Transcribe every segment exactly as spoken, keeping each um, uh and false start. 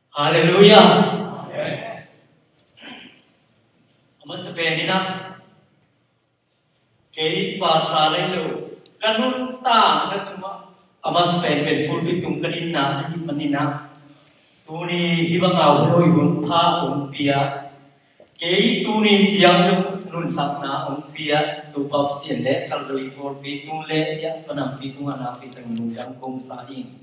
Halleluiah. A masa pen in ah, kei pastor lai lo, ka nuntakna sungah a masa pen pen pulpit tung ka dinna ahih manin ah, tuni hih bang a hun hoih hun pha hong pia, kei tuni ciang nuntakna hong pia Topa Pasian le Calvary pawlpi tung le i a panampi tungah nakpi takin lungdam kong sa ing.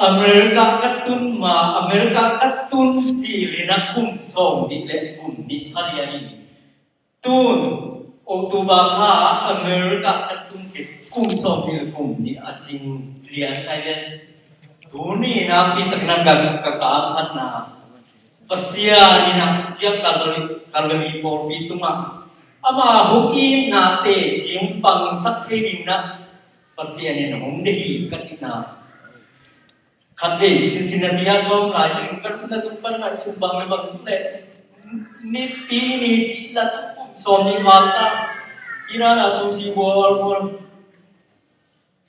America ka tun ma, America ka tun ci lina kum sawm nih le kum nih pha lian in, tun October kha America ka tun khit kum sawm nih le kum nih a cing lian ai le. Tuni nakpi takin a ka, ka kamphatna Pasian in ah, ia Calvary, Calvary pawlpi tungah ama hong itna teci hong pangsak thei dingin ah Pasian in hong deih hi ka cihna. Khatvei Cincinnati ah ka om lai teng ka lupna tung pan ngaihsun bang le bang le, nipi ni cih la sawm nih val ta. Iran ah sushi bawl bawl.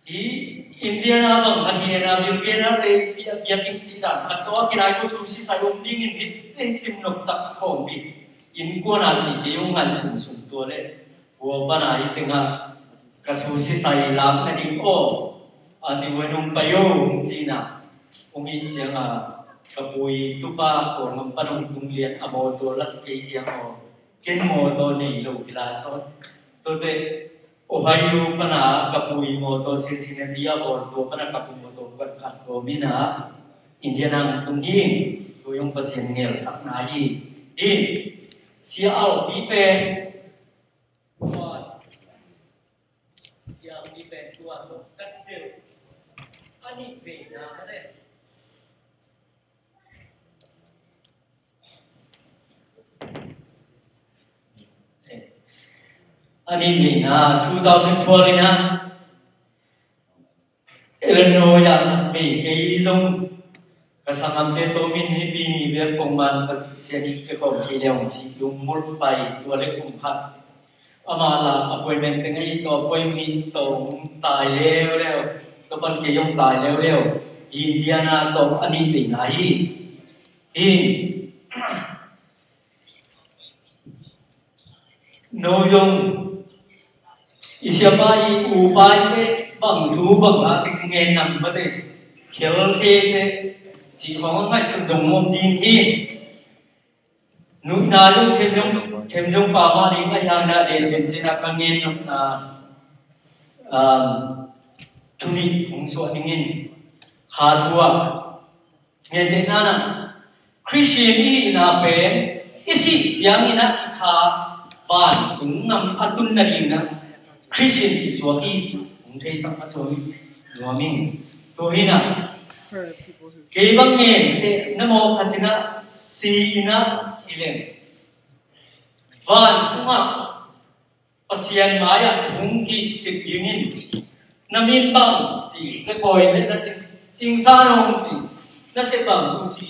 Hi Indiana bang khat hi a, Bill Gates te biakinn cih dan khat tawh a kinai ko sushi sai om dingin hi te sim nop tak khawm hi. Innkuan a ci kei ung ngan sum sum tua le. Hua pan a hi tengah ka sushi sai lak na ding aw. A ti ua nung pai o hong cihna. Hong hi ciang a ka pui tupa Kawlngam pan hong tung lian a mawtaw lak kei hiang aw. Ken mawtaw nei lo hi la sawn. Tua teh Ohio pan a ka pui mawtaw Cincinnati a bawl tua pan a ka pui mawtaw kuat khat kawm in a Indiana hong tung hi. Tua hong Pasian ngelsakna hi. Hi Sia Alpi pen tua, Sia Alpi pen tua tua kat deuh a nih veina mate. A nih veina two thousand twelve in a Illinois ah khat vei kei zong ka sanggamte tawh min nipi ni bek pongman Pasian i pia khawm thei leng ci lungmul pai tua le kum khat. Ama la appointment teng ahi tawh appointment tawh hong tai leuleu. Tua pan kei hong tai leuleu. Indiana tawh a nih veina hi. Hi. No zong i siapa i upa i te bang thu bang la teng ngen nam mate khel the te cih khawng a ngaihsut zong om ding hi. Nutna zong them zong them zong pa mah ding a hiang na den den cina ka ngen nopna, um, thu nih hong suah dingin kha thu ah Ngen teh nana Christian i hihna pen i sih ciangin ah i kha vantung ngam a tun nadingin ah Christian i suak hi cih hong theisak a suak hi nuam ing. Tua hi na kei bang ngen teh na mawk khat in ah si in ah hi leng vantung ah Pasian mai-ah thu hong kisik dingin na min bang ci na kawi le na cing, cingsa na hong ci na sep bang sung si.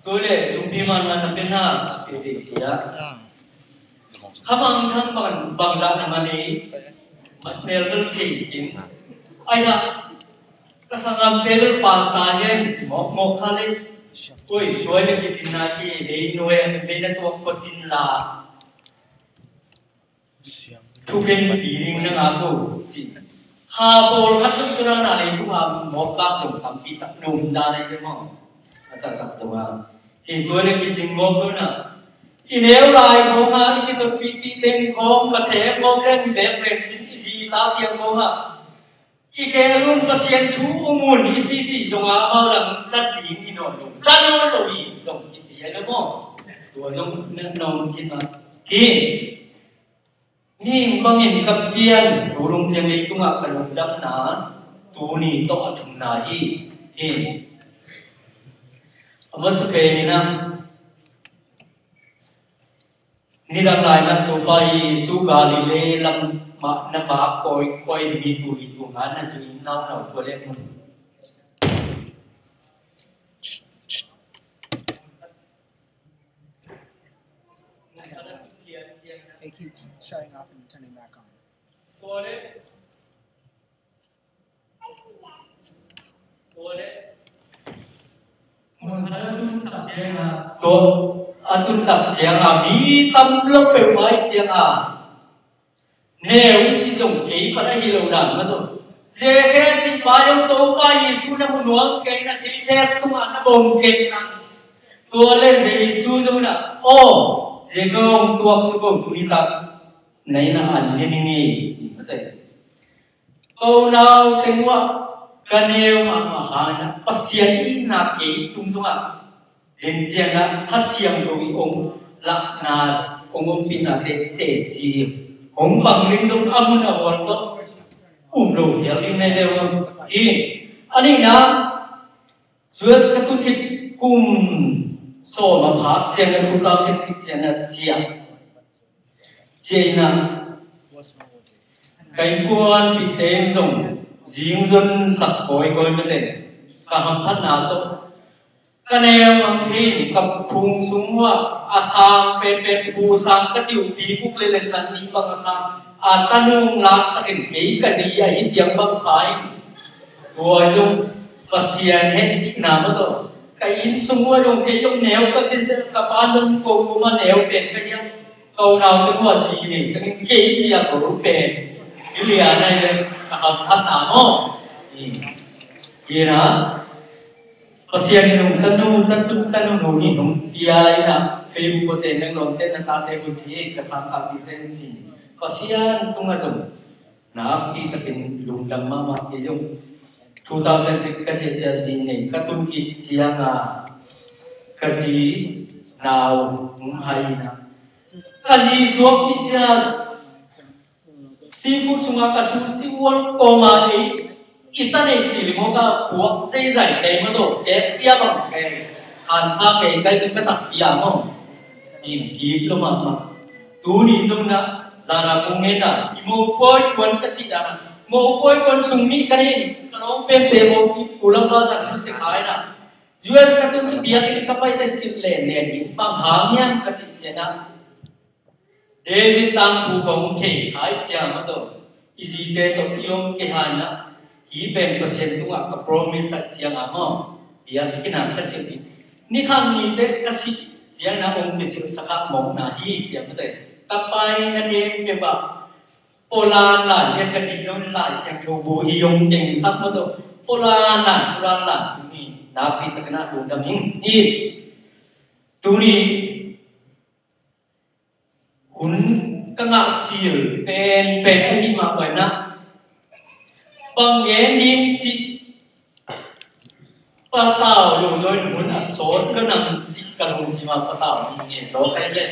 Tua le sumpi man man na pen na sep ding tia. Khamang thang bang bang zah na man ei mat nel bel thei ding. Ai ha ka sangam te bel pasta gen ci mawk mawk kha le. Oi suai le kicin na ki dei nuai dei na tuak ko cin la. Thuken piling na ngak uh ci. Ha pawl khat tuk tura na lei tung a mawk lak dong tampi tak dong da lei te maw. A tak tak tung a. Hi tua le kicing mawk lo na. I neu lai khawng a i kitot pipi teng khawng ka theng mawk leng i bek leng cin i zi ta piang khawng a. Kikhel un Pasian thu um un i cici zong a amau lam zat ding i nawn lo. Zat nawn lo i zong kici a le maw. Tua zong na nawn khin a. Hi. Ning bangin ka pian tu lungciang leitungah ka lungdamna tuni tawh a thumna hi. Hi. A masa peninah nidang lainah Topa Jesu Galilee lam mah na vak kawikawi ni tuli tunga na zui naunau tua le mun. It keeps shutting off and turning back on. Tua le, tua le, Tua a tuntak cianga mi tam lo peuhmah i cianga neu i ci zong kei pan ahi lo dan mah tawh. Zekhia cihpa zong Topa Jesu na mu nuam kei, na theithek tungah na bawm kei na. Tua le Jesu zong na aw, Zekhia hong tuak suk o, tuni tak na inn ah an lian ing ei ci mah tawh. Ko nau teng uah ka neu mahmah hangin ah Pasian itna kei tung tungah len ciangin ah Kha Siangtho i hong lakna hong ompihna te teci hong bang ning zong a mun a hual tawh um lo phial ding nei leu hi. A nihna, U S ka tun khit kum sawm a phak ciangin ah two thousand six ciangin ah ciah ciahna ka innkuanpihte in zong zingzon sak kawikawi mate. Ka hamphatna tawh ka neu mang thei in ka phung sung uah a sang penpen phu sang ka ciuhpi buk le lentan nih bang a sang a tanung laksak in kei ka zi ahi ciang bang pha in. Tua zong Pasian hehpihna mah tawh ka inn sung uah zong kei zong neu ka kizep, ka pa nung ko ko mah neu pen ka hiam. Ko nau teng uah zi nei tengin kei zi a ko pen i lian a i ka hamphatna maw? Ina Pasian in hong tanu tatu tanu no ni hong pia ina Facebook ko te nang lawmte na tate ko ti ka sang ka pi ten ci. Pasian tungah zong nakpi takin lungdam mahmah kei zong two thousand six ka ciahciah zi nei ka tun kik cianga ka zi nau hong hai ina ka zi suak cih ciah seafood sungah ka sushi world koma ei i ta nei cili mawk a puak zeizai kei mah tawh kek tia bang kei khansa kei kai ka takpi a maw? In kik lo mahmah. Tuni zong na zana kong ngen a i mopawi kuan ka cih dana mopawi kuan sung nih ka nei ka lawng pente mawk i kulam la zan lu se khai na U S ka tung i biak in ka paite silh len len in bang hang hiam ka cih ciana David tangthu kong thei khai ciang a tawh i zite tawh i om kei hai na hi pen Pasian tungah ka promise a ciang a maw? Biak kina ka silh in ni khang ni te ka silh ciang na ong kisilh sakah mawkna hi ciang a tawh ka pai na lem pia bah Polan lan ciang ka zi zong Lai Siangtho bu hi ong keng sak ma tawh Polan lan Polan lan tuni nakpi takin ah lungdam ing hi. Tuni hun ka ngah cil pen pen ahi mah bai na bang gen ding cih patau lo zaw in hun a sawt lo nang cih ka lungsim a patau ding nge zaw ka hi le.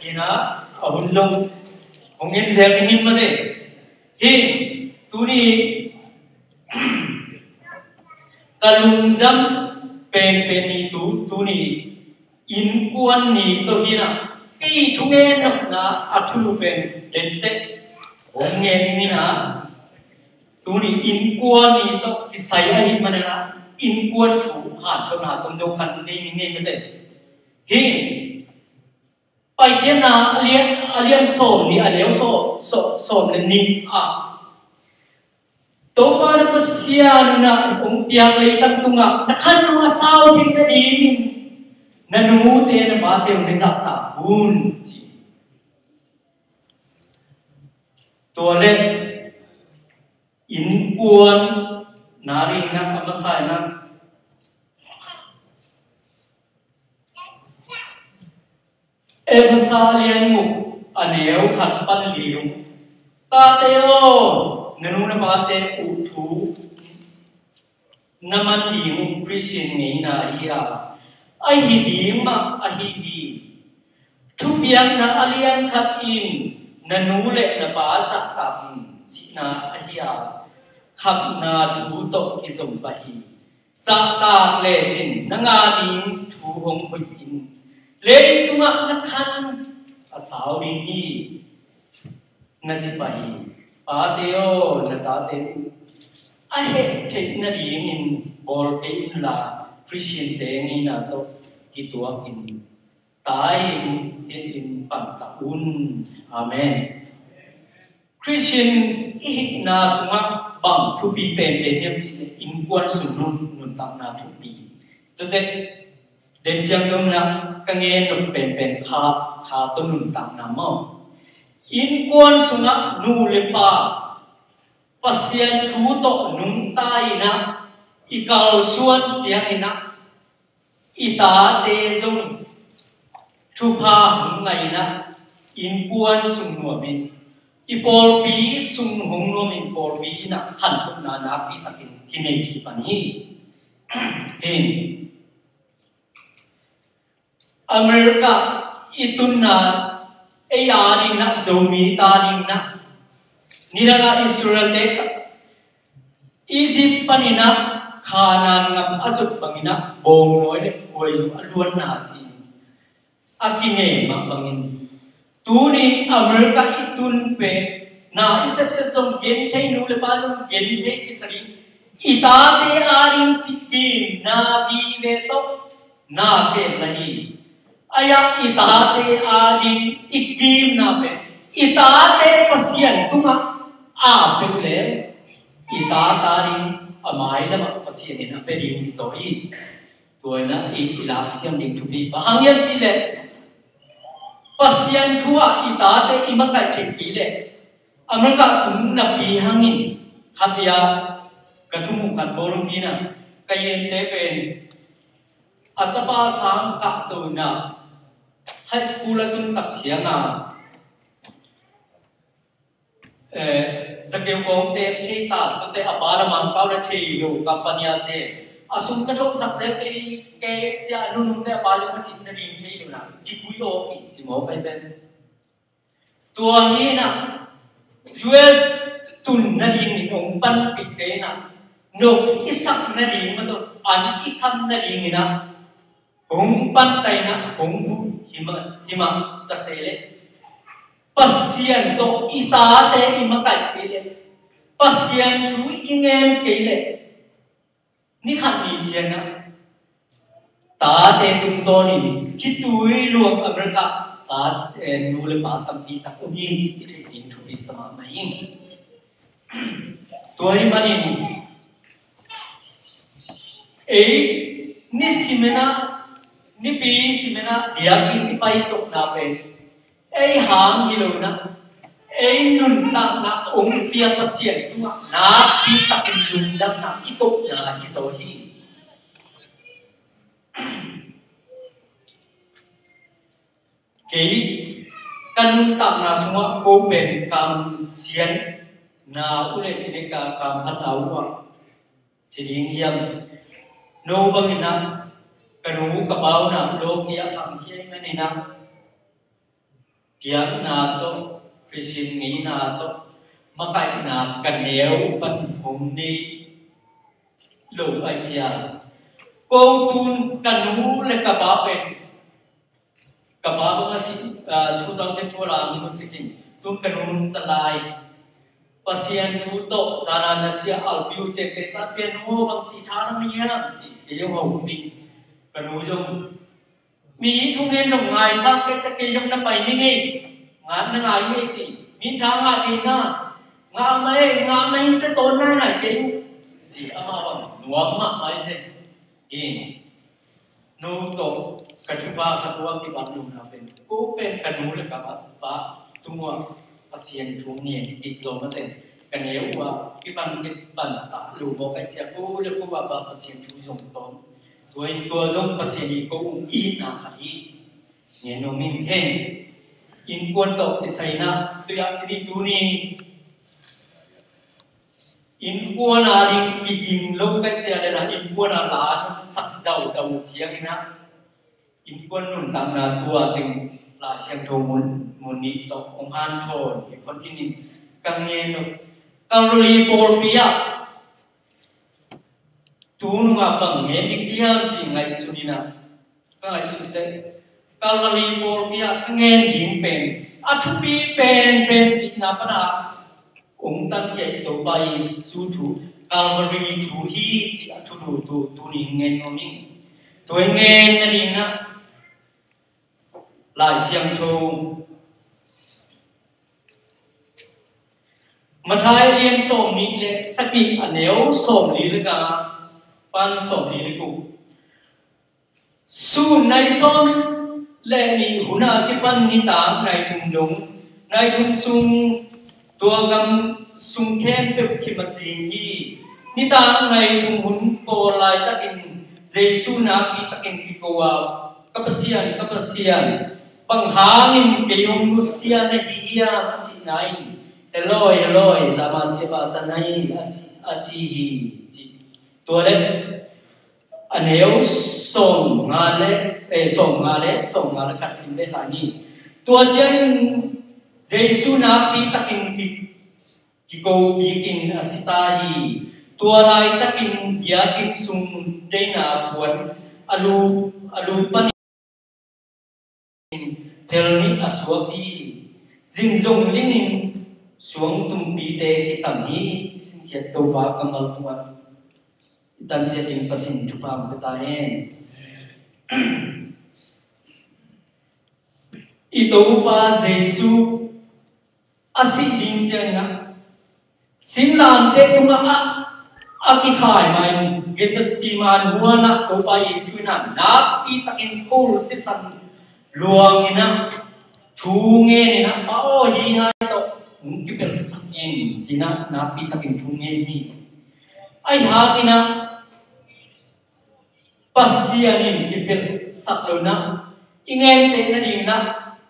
Ina a hun zong hong en zel ding in mate. Hi tuni ka lungdam penpen ni tu tuni innkuan ni tawh hi na kei thungen nopna a thulu pen dente hong ngen ni na. Tuni innkuan ni tawh kisai ahi manena innkuan thu hanthotna tomdo khan nei ni ngei mate. Hi Paikhiatna a lian, a lian sawm ni a neu sawm, sawm, sawm le ni ah Topa na Pasian na hong piak leitang tungah na khan nung a sau thim na dingin na nute na pate hong na zahtak un ci. Tua le innkuan na ringna a masa ina Efesa a lian guk a neu khat pan li ung. Tate aw, na nu na pate uh thu na man ding uh Christian ngeina hi a, ahi ding mah ahi hi. Thupiakna a lian khat in na nu le na pa zahtak in cihna ahi a, khamna thu tawh kizom pah hi. Zahtak lecin na ngah ding thu hong hoih in leitungah na khan a sau ding hi. Na ci pah hi. Pate aw, na tate uh a heh theih nadingin bawl kei unla Christian te ngeina tawh kituakin tai in, hih in pangtak un. Amen. Christian i hihna sungah bang thupi penpen hiam cih leh innkuan sung nun, nuntakna thupi. Tute Den ciang zong na ka ngen nop penpen kha, kha tawh nuntakna maw. Innkuan sungah nu le pa Pasian thu tawh nungta inah i kalsuan cianginah i tate zong thupha hong ngainah innkuan sung nuamin i pawlpi sung hong nuamin pawlpi inah khantohna nakpi takin kinei thei pan hi. Hi. America i tunna ei a dingnah Zomi ta dingnah nidangah Israel te Egypt paninah Khanan ngam a zot banginah bawngnawi le khuaizu a luanna ci a kingei mah bangin tuni America i tun pen na i sepsep zong genthei nu le pa zong genthei kisa ding i tate a ding ci kimna vive tawh na sem na hi. Aya i tate a ding i kimna pen i tate Pasian tungah a peuh le i tate a ding a mailamah Pasian in a pia ding hi zaw hi. Tua inah i, i laksiam ding thupi pa hang hiam cihleh Pasian thu ah i tate i makaih kik kei leh America tung napi hangin khat ia ka thumuh khat bawlung dina ka yente pen a tapa sang kah to inah high school a tun tak cianga eh, zakeu kawng tep thei ta, tua te a pa la Mangpau la thei lo, company a se. A sum ka thok sak zel kei, kei cia a nunung te a pa zong a cin na ding thei lo na, kikui aw hi, ci maw kai pen. Tua hi na, U S tun na ding in ong pan pik kei na, nok i sak na ding ma tawh, an i kham na ding in a, hong pantaina hong bu himah himah ta se le Pasian tawh i tate i makaih kei le Pasian thu i ngen kei le ni khat ni ciangah tate tungtawnin khitui luang America ta eh, nu le pa tampi tak um hi ci i theih ding thupi sa mahmah hi. Tua hi manin ei ni simena nipi simena biakinn i paisokna pen ei hang hi lo na ei nuntakna ong pia Pasian tungah nakpi takin lungdamna i kohna hi zaw hi. Kei ka nuntakna sungah ko pen kamsian na uh le cine ka kamphat na uh ah ci ding hiam? No bangin ah ka nu ka pau na lo kia khang kia i manin ah piakna tawh Christian ngeina tawh makaihna ka neu pan hong nei lo ai cia ko tun ka nu le ka pa pen ka pa bang a si, ah, two thousand twelve a hong musikin tun ka nu nung ta lai. Pasian thu tawh zana na sia alpiu cek te ta pian nu bang ci tha na mi hiam ci kei zong hau pi ka nu zong mi thu ngen zong ngai sa kei ta kei zong na pai ni ngei nga na ngai ngei ci mi tha nga kei na nga mai nga mai te ton nai nai kei ci ama bang nuam ma mai te. I no tawh ka thupha ka tua kibat lungna pen ko pen ka nu le ka pa tungah Pasian thu ngen kik zong a ten ka neu uh a kipan kipan ta lu mawk ai cia ko le ko ba ba Pasian thu zong tawm tua in tua zong Pasian i ko ung i na khat hi. Ngen nuam in hen innkuan tawh i saina tuiah cini tuni innkuan a ding kiding lo kai cia le na innkuan a la nung sak dau dau ciangin ah innkuan nuntakna tua ding Lai Siangtho mun mun nih tawh hong hanthawn hi pon in in ka ngen lo Kalvari pawlpi ah tu nungah bang ngen ding hiam ci ngaihsun in ah ka ngaihsun te Kalvari pawlpi ah ka ngen ding pen a thupi pen pen sihna pana ong tangkia i Topa Jesu thu Kalvari thu hi ci a thu duh tu tuni ngen nuam ing. Tua i ngen na ding na Lai Siangtho Matthai lian sawm nih le sagih a neu sawm li le nga pan sawm li le guk. Sun nai sawm le nih hun a kipan nitak nai thum dong, nai thum sung tua gam sung khempeuh khim a zing hi. Nitak nai thum hun pawl laitakin Jesu nakpi takin kiko a, "Ka Pasian, ka Pasian, bang hangin kei hong nusia na hi hiam?" a cihna in, "Eloi, Eloi, lama sabakthani?" a ci, a ci hi, ci. Tua le a neu sawmnga le, eh, sawmnga le, sawmnga le khat sim le lai ni. Tua ciangin Jesu nakpi takin ki, kiko kikin a si ta hi. Tua laitakin biakinn sung deihna puan a lu, a lu panin thel nih a suak hi. Zin zong lingin suang tumpite kitam hi. I simkhiat Topa kammal tungah i tan ciat ding Pasian thupha hong pia ta hen. I Topa Jesu a sih ding ciangin ah, singlamteh tungah a, a kikhai ma-in Gethsemane huan ah Topa Jesu in ah nakpi takin khul sisan luangin ah thu ngenin ah, "Pa aw, hih hai tawh hong kipelhsak in," ci-in ah nakpi takin thu ngen hi. Ahi hangin ah Pasian in kipelhsak lo-in ah, i genteh nadingin ah,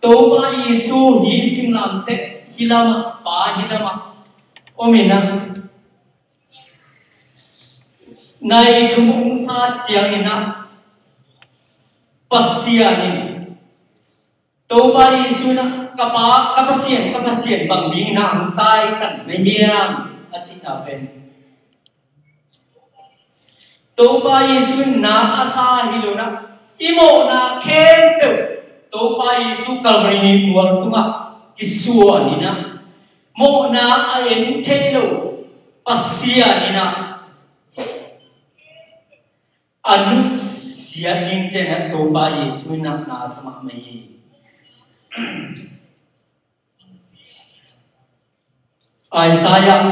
Topa Jesu hih singlamteh hih lamah, Pa hih lamah om-in ah, nai thum hong sa ciangin ah, Pasian in, Topa Jesu in ah, "Ka Pa, ka Pasian, ka Pasian, bang dingin ah hong taisan na hiam?" a cihna pen, Topa Jesu in na a sa hi lo-in ah, i mawhna khempeuh Topa Jesu Calvary mual tungah kisuan in ah, mawhna a en thei lo Pasian in ah, a nusiat ding ciangin ah Topa Jesu in ah na a sa mahmah hi. Isaiah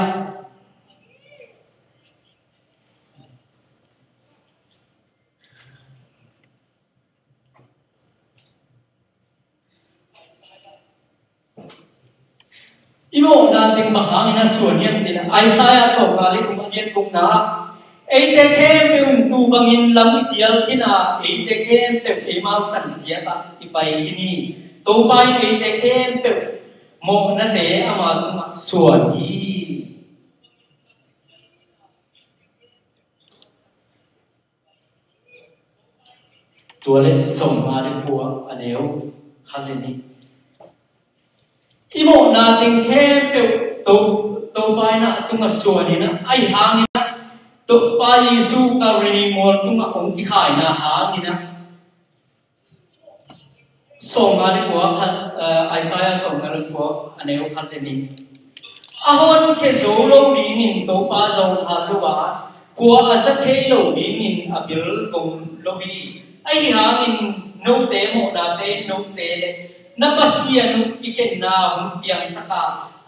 i mawhna teng bang hangin a suan hiam cih leh, Isaiah sawmnga le thum a lian gukna ah, "Eite khempeuh in tuu bangin lam i pial khin a, eite khempeuh eimau san ciat ah i pai khin hi. Topa in eite khempeuh mawhnate ama tungah suan hi." Tua le sawmnga le kua a neu khat le nih. I mawhna teng khempeuh To, Topa in ah a tungah suan in ah, ahi hangin ah, Topa Jesu Calvary mual tungah hong kikhaina hangin ah, sawmnga le kua khat, eh, Isaiah sawmnga le kua a neu khat le nih. A honkhia zo lo dingin Topa zong hal lo a, khua a za thei lo dingin a bil gong lo hi. Ahi hangin note mawhnate in note le na Pasian uh kikhenna hong piangsak a,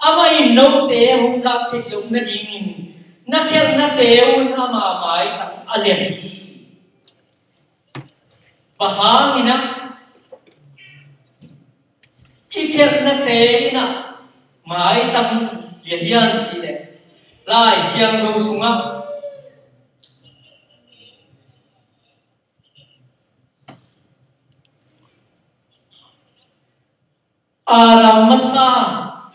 amah in note hong zak theih loh nadingin na khialhnate un ama maitang a lian hi. Bang hangin ah i khialhnate in ah maitang lian hiam cih leh, Lai Siangtho sungah Adam masa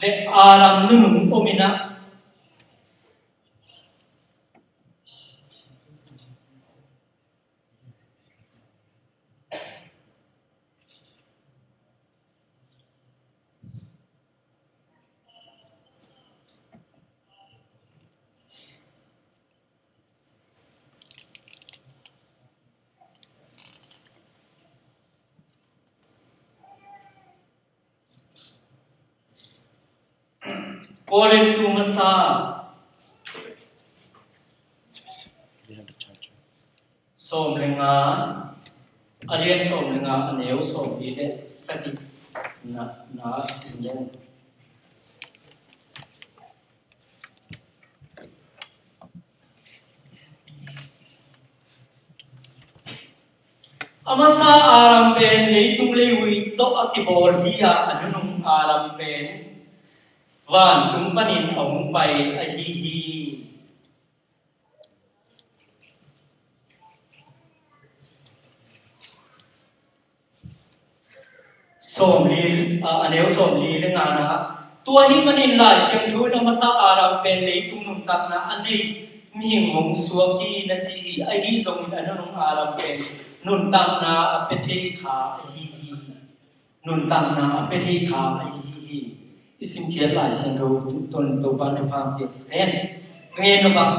le Adam nunung om in ah, Korintu masa sawm le nga, a lian sawm le nga, a neu sawmli le sagih na, na sim len. A masa Adam pen leitung leivui tawh a kibawl hi a, a nunung Adam pen vantung panin a hong pai ahi hi. Sawmli, a, a neu sawmli le ngana. Tua ahih manin Lai Siangtho in a masa Adam pen leitung nuntakna a nei mihing hong suak hi na ci hi. Ahi zongin a nunung Adam pen nuntakna a pia thei kha ahi hi. Nuntakna a pia thei kha ahi hi. I simkhiat Lai Siangtho tawh Topa'n thupha piaksak hen. Ka ngen nop ah,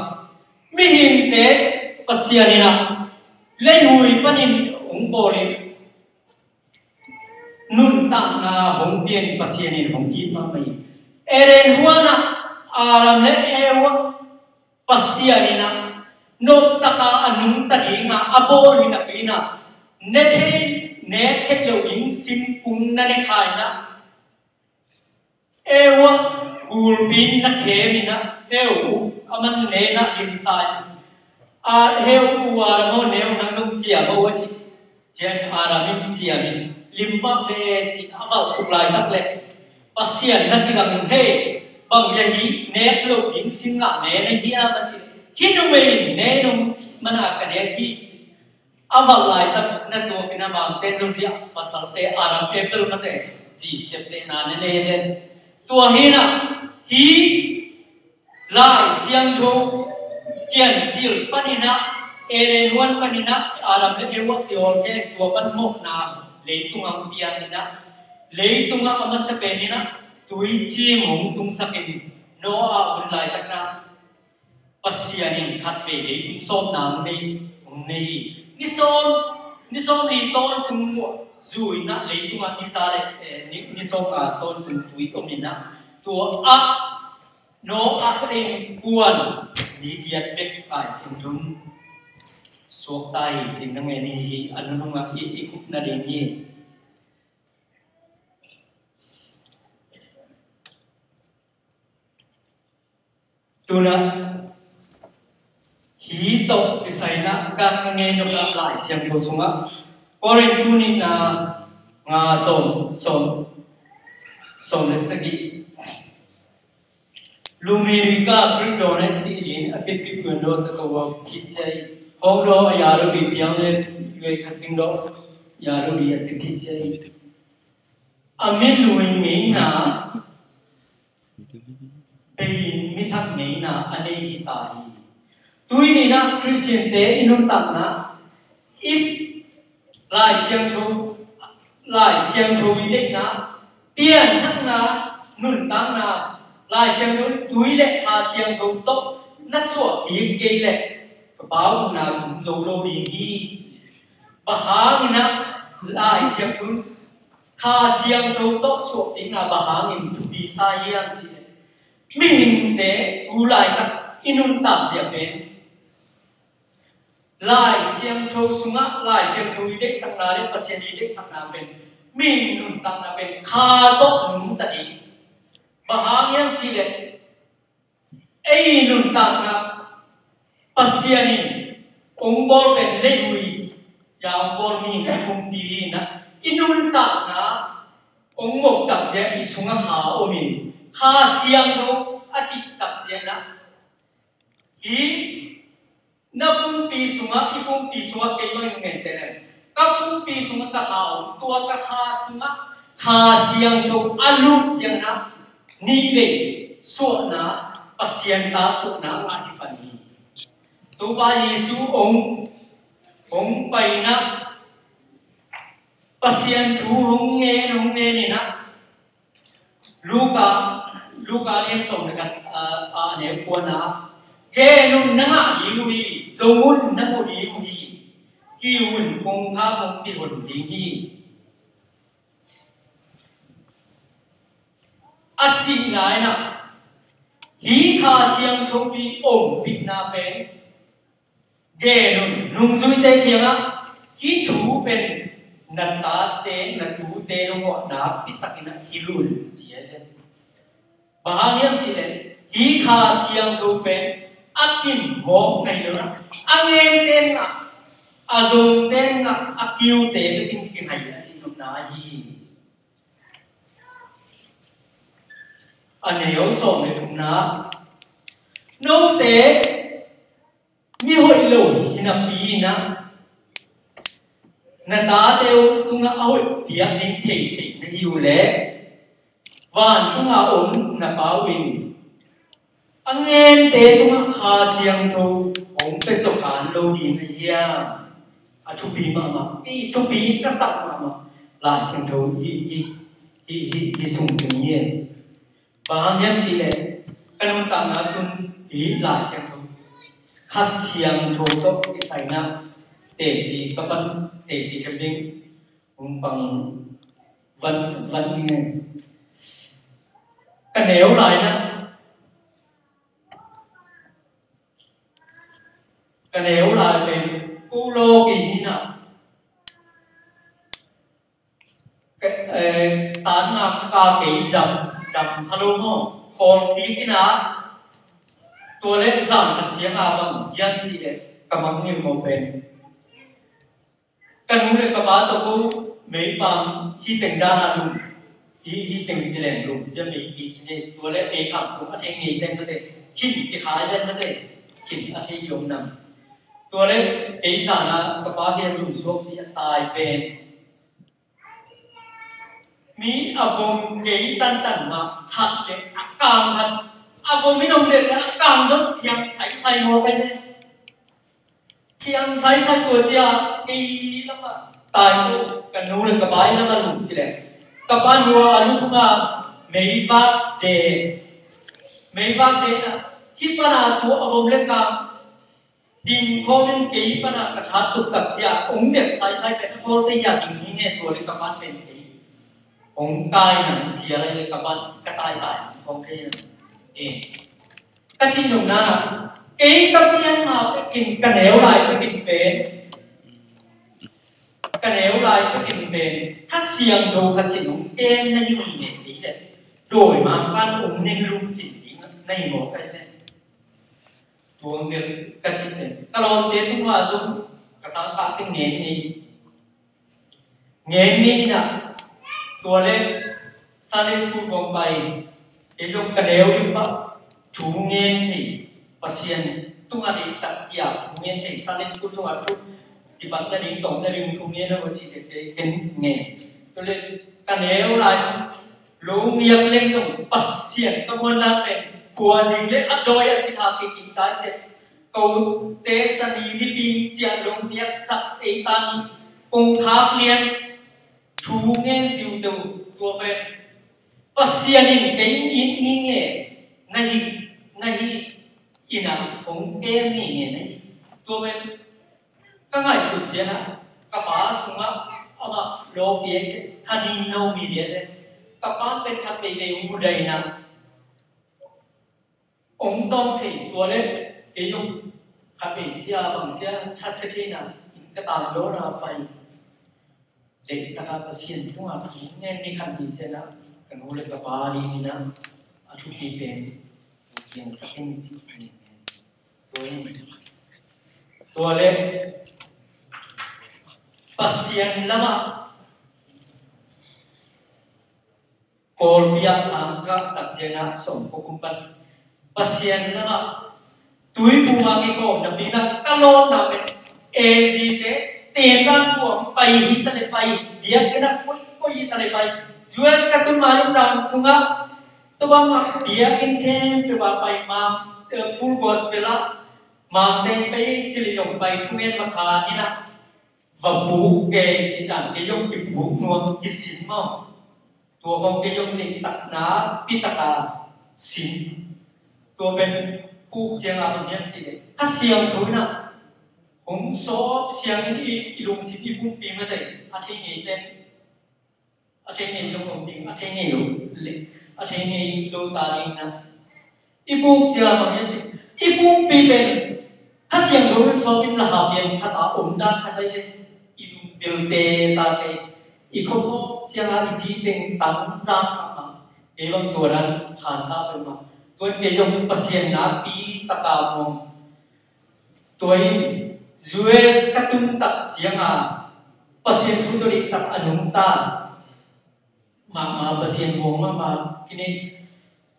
mihingte Pasian in a leivui panin hong bawlin, nuntakna hong pianin Pasian in hong it mahmah hi. Eden huan ah Adam le Eva Pasian in a noptak a a nungta ding a a bawl hi napi in a, ne thei, ne thei lo ding singkung na ne kha in a, Eva gulpi in na khem in a, heu, a man ne in a limsa in a, heu, u Adam aw, ne un, nang dong ciam aw, a ci. Ciang Adam in ciam in, lim mah ve, ci a valh suk laitak leh, Pasian na kilang in, hei, bang bia hih nek loh ding sing ah ne na hiam, a ci. Hih numei in ne in hong cih man a ka nek hi, ci. A valh laitak na tuak in a, mangte in zong ziah, pasalte Adam apple mate ci ciaptehna na nei hen. Tua hi in a, hih Lai Siangtho Piancil panin a, Eden huan panin a Adam le Eva kihawl kei, tua pan mawhna leitung ah hong piang in a, leitung ah a masa pen in a tuicim hong tungsak in, Noah hun laitak in a Pasian in khatvei leitung sawpna hong nei, hong nei hi. Ni sawm, ni sawmli tawntung muah zu in a leitung ah ni za le, eh, ni, ni sawmnga tawntung tui om in a, tua ah Noah te innkuan mi giat bek Lai Siangtho in suakta hi, ci-in na ngen hi. A nunung ah i, i kup nading hi. Tu in a, hih tawh kisai in a ka, ka ngen nop ah Lai Siangtho sung ah, Korin tu nihna nga sawm, sawm, sawm le sagih. Lumiri ka Khrih dawn a si in a, a tip pi kuan daw ta ko wa khit cai. Hong daw a ya lo bi piang le, yue khat ting daw ya lo bi a tip khit cai. A mi lui ngeina, bei in mi thak ngeina a nei hi ta hi. Tui ni in a Khristiante i nuntakna, i Lai Siangtho, Lai Siangtho i deihna, pianthakna, nuntakna, Lai Siangtho tui le Kha Siangtho tawh na suah kik kei leh ka Pa upna tung zo lo ding hi, ci. Bang hangin a Lai Siangtho, Kha Siangtho tawh suah kikna bang hangin thupi sa hiam cih leh, mihingte tu laitak i nuntak zia pen Lai Siangtho sungah, Lai Siangtho i deihsakna le Pasian i deihsakna pen, mihing nuntakna pen kha tawh nungta ding. Bang hang hiam cih leh, ei nuntakna Pasian in hong bawl pen leihui, ya hong bawl mi, i pumpi hi in a, i nuntakna hong mawk tak ciang i sungah Kha om in, Kha Siangtho a cih tak ciang a, hi na pumpi sungah, i pumpi sungah, kei bangin ngen teh leng, ka pumpi sungah ka Kha om, tua ka Kha sungah Kha Siangtho a lut ciangin a, nih vei suahna, Pasian ta suahna ngah hi pan hi. Topa Jesu hong, hong pai in a, Pasian thu hong ngen, hong ngen in a, Luka, Luka lian sawm le khat, a, a neu kuana, gen un, na ngah ding uh hi, zong un, na mu ding uh hi, kiu un, kongkhak hong kihon ding hi, a cihna in a, hi Kha Siangtho i ompihna pen, gen un, nungzuite kiangah, hih thu pen na tate, na tute nong awh nakpi takin a hilh un, ci hi. Bang hang hiam cih leh, hih Kha Siangtho pen a kin mawk nai lo a, a ngente in a, a zongte ngah a kiute bekin kingai a cih nopna hi. A neu sawm le thumna, note mi hoih lo hi napi inah na tate uh tungah a hoih piak ding theithei na hi uh leh, vantunga om na Pa uh in a ngente tungah Kha Siangtho hong pia sukhan lo ding a hiam? A thupi mahmah, i thupi ka sak mahmah Lai Siangtho hi, hi, hi, hi, hi sung tuni e. Bang hang hiam cih leh ka nuntakna tun i Lai Siangtho, Kha Siangtho tawh i saina teci ka pan, teci ka ding hong pang van, van ing e. Ka neu lai na, ka neu lai pen ko lo kei hi na. Ka, eh, tan nga ka ka kei dam, dam pha lo maw. Khawl kik ina, tua leh zan khat ciang a bang hiam cih leh ka mangngilh maw pen, ka nu le ka pa tawh ko meipam hi teng dan a lum, hi, hi teng ci leng lum, zia meipi ci ne, tua leh ei kham tung a thei ngei teng mate, khin i khai den mate, khin a thei i om nam. Tua leh kei zan a ka pa hi a zum suak ci a tai pen. Mi a vom kei tantan mah khat le a kang khat, a vom in om den le a kang zong thiang saisai maw kai ve. Thiang saisai tua cia kei lamah tai tu ka nu le ka pa i lamah lum ci le. Ka pa nua a lu thunga meivak de. Meivak de na. Hi pana tua a vom le kang ding khawmin kei pana ka that suk tak cia ong dek saisai pen a khawl te ya ding hi nge tua le ka pan pen kei. Ong kai nang sia lai le ka pan ka tai tai nang khawng kei nang. Eh. Ka cin nung na, kei ka pian ma pekin ka neu lai pekin pen. Ka neu lai pekin pen. Ka siang tho ka cin nung ken na hi ne kei le. Doi ma pan ong neng lum kin ding na hi mo kai ne. Tuang deuh ka cih pen ka lawmte tungah zong ka sangkah teng ngen ngei. Ngen ngei inah tua le Sunday school kong pai. Kei zong ka neu ding pah thu ngen thei Pasian tungah deihtak kiat thu ngen thei Sunday school tungah thu kibatna ding tawmna ding thu ngen a va cih teh kei ken ngen. Tua le ka neu lai zong Lungniak leng zong Pasian ka muanna pen khuazing le a dawi a citha kikik tai ciat. Kote sani miping ciah lungniak sak ei ta mi kong khak lian thu ngen diudiu tua pen Pasian in kei in ngi nge na hi na hi ina kong em ngi nge na hi tua pen Ka ngaihsut ciangah ka pa sungah amah lawpi a kha ning no mi dia le ka pa pen khat veivei hong mudaina hong tawng thei tua le kei zong khat vei cia bang cia thasia theina in ka tan lawna vai. Leitakah Pasian tungah thu ngen ni khat ni ciangah ka nu le ka pa dingin a thupi pen piangsak in ci. Tua in tua le Pasian lamah Kawlpi ah sang ka kah tak ciangah sawm kua kum pan Pasian lamah tuiphum ah kikawm napi inah ka lawmna pen A Z te tendan kuang pai hi ta le pai biakinn ah koikoi hi ta le pai U S ka tun ma lungdang kungah tua bangah biakinn khempeuh ah pai ma Full Gospel ah Mangteng pei cili zong pai thungen makha inah va buk kei ci dan kei zong kibuk nuam kisin maw? Tua khong kei zong deihtakna pitaka sin. Tua pen puk cianga pen hiam ci le ka siangtho inah hong sawp siangin i lungsim i pumpi matei a thei ngei ten A thei ngei zong om ding, a thei ngei lo, a thei ngei lo ta ding na. I buk cia bang hiam cih, i bukpi pen Kha Siangtho in sawm in la ha pian khat a om dan khat ai le, i lungpilte ta le, i khop hawk cianga i ci teng tang zak mahmah. Kei bang tua dan khansa peuhmah. Tua in kei zong Pasian nakpi taka muang. Tua in U S ka tun tak cianga Pasian thu tawh diktak a nungta mahmah, Pasian buang mahmah kine.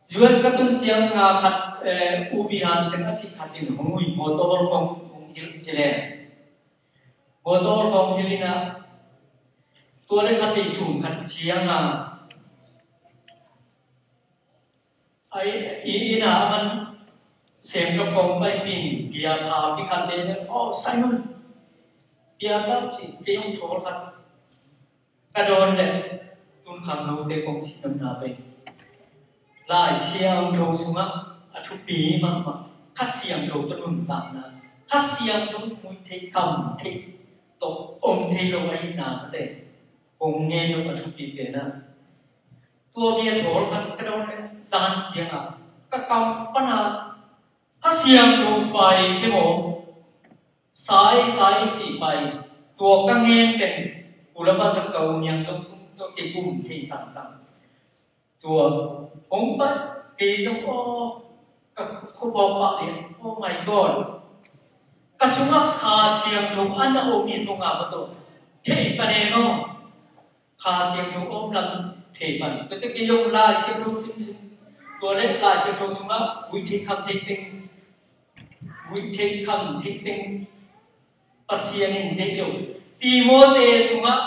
U S ka tun cianga khat, eh, U Bihan Seng a cih khat in hong ui, motor khong hong hilh ci le. Motor khong hilh ina tua le khat i sum khat cianga ai, i ina a man sem ka pong pai pin bia pha pi khat le, "Oh, Simon, bia tau ci," kei hong thawl khat ka dawn le tun khang note kong ci tam na pen Lai Siangtho sungah a thupi mahmah Kha Siangtho tawh nuntakna, Kha Siangtho muih theih kham theih tawh om thei lo ahihna mate kong ngen lo a thupi pen ah. Tua bia thawl khat ka dawn le zan ciangah ka kam pana Kha Siangtho pai khia maw, sai sai ci pai, tua ka ngen pen ulama zakau niang zong tung tua kei kum thei tangtang. Tua hong pai kei zong, aw, ka khupawk pah lian, "Oh my God, ka sungah Kha Siangtho a na om hi thong a ma tawh thei pa ne maw?" Kha Siangtho om lam thei pan. Tua teh kei zong Lai Siangtho simsim. Tua le Lai Siangtho sungah muih theih kham theih teng, muih theih kham theih teng Pasian in deih lo. Timote sungah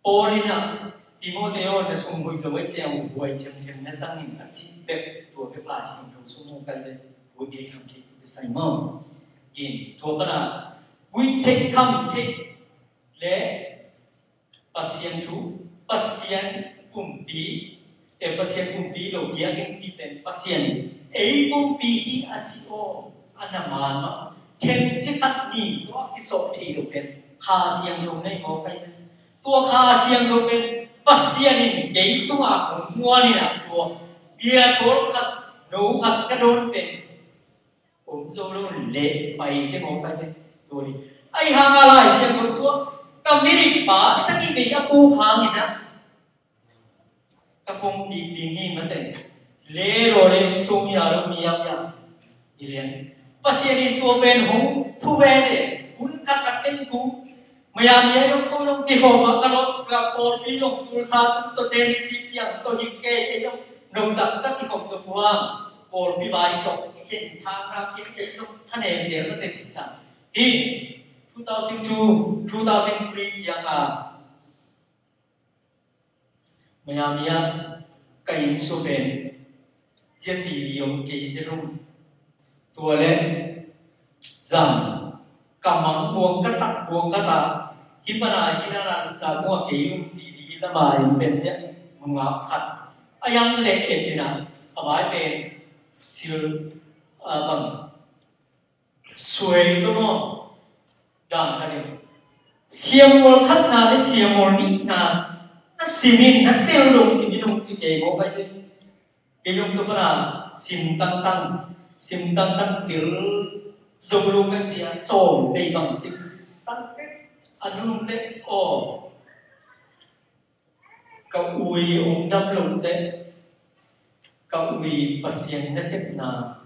Paul in ah, "Timote aw, na sung hoih lo ahih ciang huai thiamthiam na zang in," a cih bek, tua bek Lai Siangtho sung mu kai le huai theih kham theih tu kisai maw. In tua pana huai theih kham theih le Pasian thu, Pasian pumpi, e, Pasian pumpi lo biakinn pi pen Pasian ei pumpi hi a ci aw, a na man mah. Themci khat ni tua a kisawh thei lo pen Kha Siangtho nei maw kai pen. Tua Kha Siangtho pen Pasian in kei tungah hong muan in ah tua bia thawl khat, no khat ka dawn pen om zo lo leh pai ke maw kai pen. Tua hi. Ai hang a Lai Siangtho sungah ka midik pa sagih vei a puk hangin ah ka pongpi ding hi mate. Le lo le sum ya lo mi yap ya. I lian. Pasian in tua pen hong thu ve le. Hun khat khat teng ku. Maya mi ai lo ko lo ki hom a ka lo ka pawlpi long Tulsa tung to Tennessee piang to hi ke ai lo. Nong dak ka ki hom to puang. Pawlpi vai to ki ken chang na ki ai lo. Thanem zel mate cik ta. Hi two thousand two, two thousand three ciang a Miami ah ka inn sung pen zia T V om kei zia lum. Tua le zang ka mang buang ka tak buang ka ta. Hi pana hi na na na tua kei lum T V lama in pen zia nungak khat. A yang le e cina a vai pen sil a bang suai tua maw. Dan khat in siamual khatna le siamual nihna na simin na tel dong simin hong ci kei maw kai te. Kei hong tua pana sim tangtang sim tangtang tel zo lo kai cia sawm dei bang sim tangte a nunung te aw. Ka ui hong dam lo te ka ui Pasian nasepna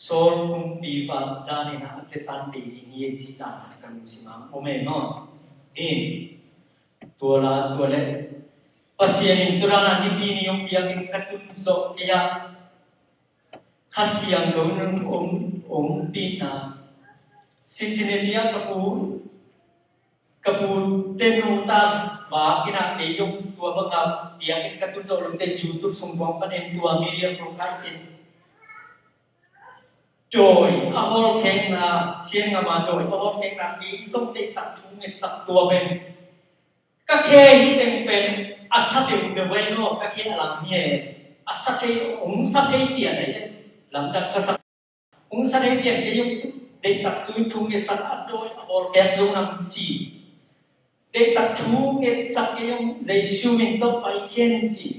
Saul kumpipa danin a tetan dei ding hi e cih dan khat ka lungsim ah om e maw. In tua la tua le Pasian in tua dana nipi ni hong piak in ka tun zawh kei ah Kha Siangtho in hong, hong pina Cincinnati ah ka pu ka pu te nu ta vak in ah kei zong tua banga piak in ka tun zawh lo te YouTube sung buang panin tua media flow kai in dawi a hawlkhekna, siangngam a dawi a hawlkhekna kei zong deihtak thu ngetsak tua pen ka khe hi teng pen a sa viu viu vai lo ka khe a lam hi e. A sa thei, hong sa thei pian ai le lamdang ka sa hong sa thei pian kei zong deihtak thu ngetsak a dawi a hawlkhek zong nam ci. Deihtak thu ngetsak kei zong Jesu min tawh pai khen ci.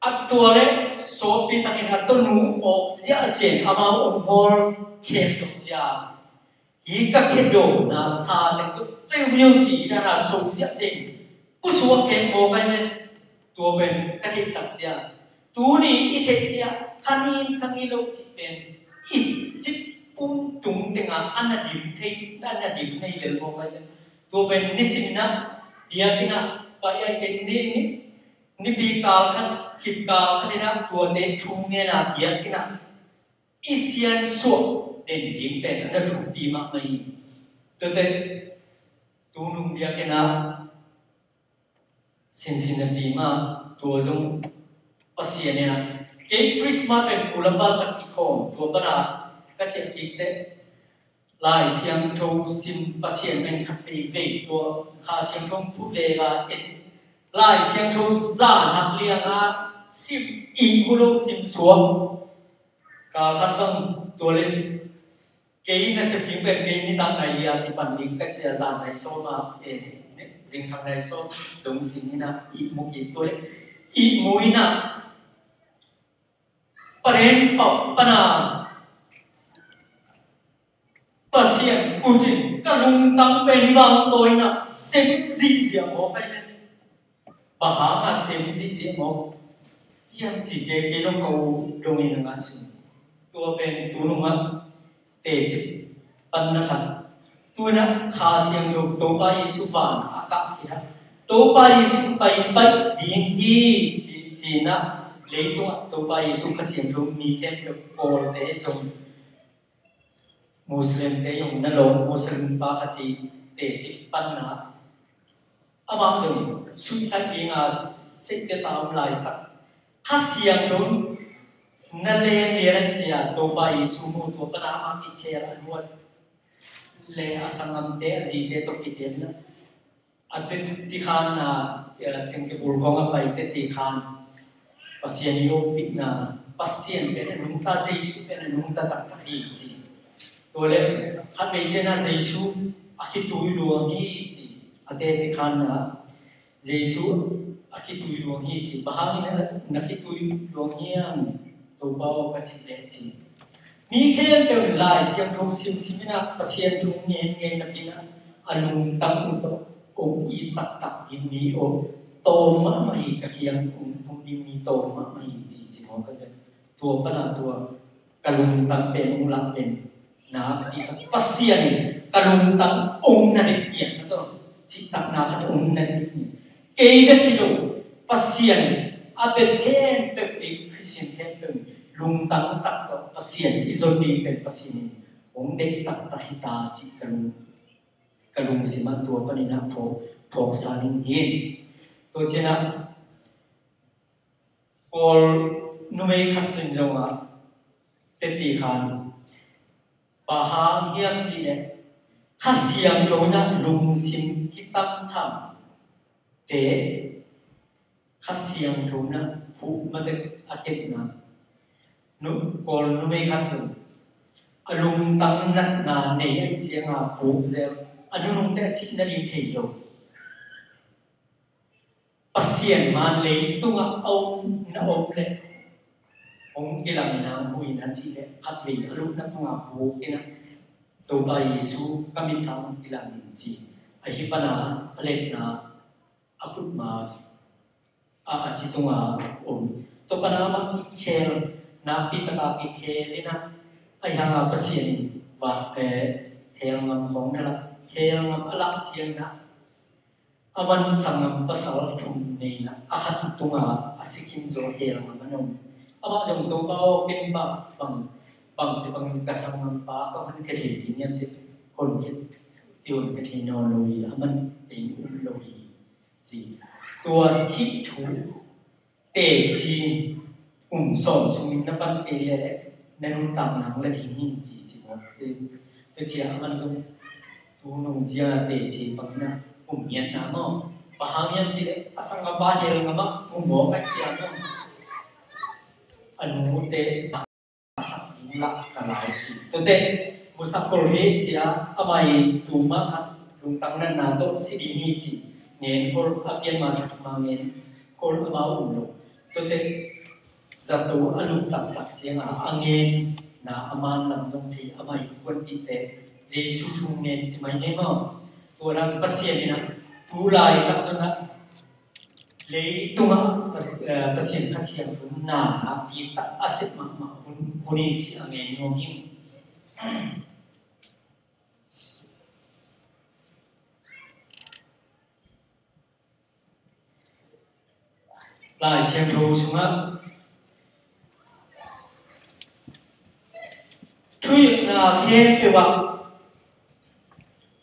A tua le sawpi takin a tonu awk ziahziah in amau hong hawl khem zong cia. Hi ka khedawkna sa teng zong viuviu ci dana so ziahziah in pusuak khem maw kai le tua pen ka theih tak cia. Tuni i theih tia kha nin kha ngilo ci pen i cip pum tung tengah a na dim thei, a na dim thei lel mawk lai. Tua pen nisim inah biakinn ah pai ai ken ni, nipi kal khat, kip kal khat inah tuate thu ngen a biakinn ah i siansuah den ding pen a na thupi mahmah hi. Tuate tunung biakinn ah sinsin a pi mah, tua zong Pasian inah kei Christmas pen kulam ba sak i khawm tua pana ka ciah kik teh Lai Siangtho sim Pasian pen khat veivei tua Kha Siangtho pu veva en Lai Siangtho zan hak lianga sim i mu lo sim suak. Ka khat bang tua le kei na sep ding pen kei nitak nai lia kipan ding ka cia zan nai sawm a, eh, zingsang nai sawm dong sing inah i mu kik tua le i mu inah Paren pau pana Pasian kutin ka lungtang pen i bang tawina sem zihziah maw kai pen. Bang hanga sem zihziah maw? Hiam cih kei, kei zong ka u dongin a ngai sung. Tua pen tunungah teci panna khat. Tuina Kha Siangtho Topa Jesu van a kah khit a Topa Jesu paipai ding hi ci, cina leitungah Topa Jesu Kha Siangtho mi khempeuh Kawlte zong Muslimte zong na lawm Muslim pa kha ci teci panna. Amah zong suicide dinga sekte ta om laitak Kha Siangtho na leng lian an cia Topa Jesu mu tua pana amah kikhel a nuat le a sanggamte a zite tawh kikhel na a teci khan na sengte bul khawng a pai teci khan Pasian i ompihna Pasian pen a nungta Jesu pen a nungta taktak hi ci. Tua le khat vei ciana Jesu a khitui luang hi ci. A teci khan na Jesu a khitui luang hi ci. Bang hangin na khitui luang hiam Topa aw ka cih leh ci. Mi khempeuh in Lai Siangtho simsim inah Pasian thu ngen ngen na pinah a lungtang uh tawh ong i taktak ding mi aw tawm mahmah hi ka kiang ong tung ding mi tawm mahmah hi ci ci maw ka tua pana tua ka lungtang pen ong lah pen na ka i tak Pasian in ka lungtang ong na dek pian na tawh cihtakna khat ong na dek pian kei bek hi lo Pasian a bek khempeuh i Christian khempeuh lungtang tak tawh Pasian i zon ding pen Pasian in ong dek taktak hi ta cih ka lung ka lungsim ah tua panin ah phawk phawksa ding hi. Tua cianah Kawl numei khat cin zongah teci khan bang hang hiam cihleh Kha Siangtho inah lungsim kitamtham te Kha Siangtho inah huh matek a kepna nu Kawl numei khat lo a lungtang natna nei a cianga puk zel a nunungte a cihna ding thei lo. Pasian man leitungah a om na om le hong kilamin a hong huina cih le khatvei a lupna panga puk inah Topa Jesu ka mitthang hong kilamin ci. Ahi pana a letna a khutma a a ci tunga om. Topa na amah i khel nakpi taka i khel inah ahi hanga Pasian in va hel ngam khawng na lah hel ngam a lah ciangna a man sanggam pasal thum neina a khat tunga a sikin zaw hel ngam a nong amah zong Topa aw ken bang bang bang ci bang ka sanggam pa ka hon ka thei ding hiam ci hon ka thei nawn lo hi a man ei um lo hi ci tua hih thu teci um sawm sungin na pan kei le na nuntak nang la ding hi ci ci maw. Tua cia a man zong tu nung cia teci bang na um hian na maw. Bang hang hiam ci le a sanggam pa hel ngam ah um maw ka cia maw. A nute a sak ding lah ka lai ci. Tuate musak kol hi cia amah i tuma khat lungtang natna tawh si ding hi ci. Ngen kol a pian ma khat ma ngen kol ama um lo. Tuate zato a lung taktak cianga a ngen na a man lam zong thei amah i kuan tite Jesu thu ngen ci mai nei maw. Tua dang Pasian inah tu lai tak zong ah leitungah Pasian Kha Siangtho na nakpi tak a sep mahmah hun hun hi cih a ngen nuam hi. Lai Siangtho sungah thuhilhna khempeuh ah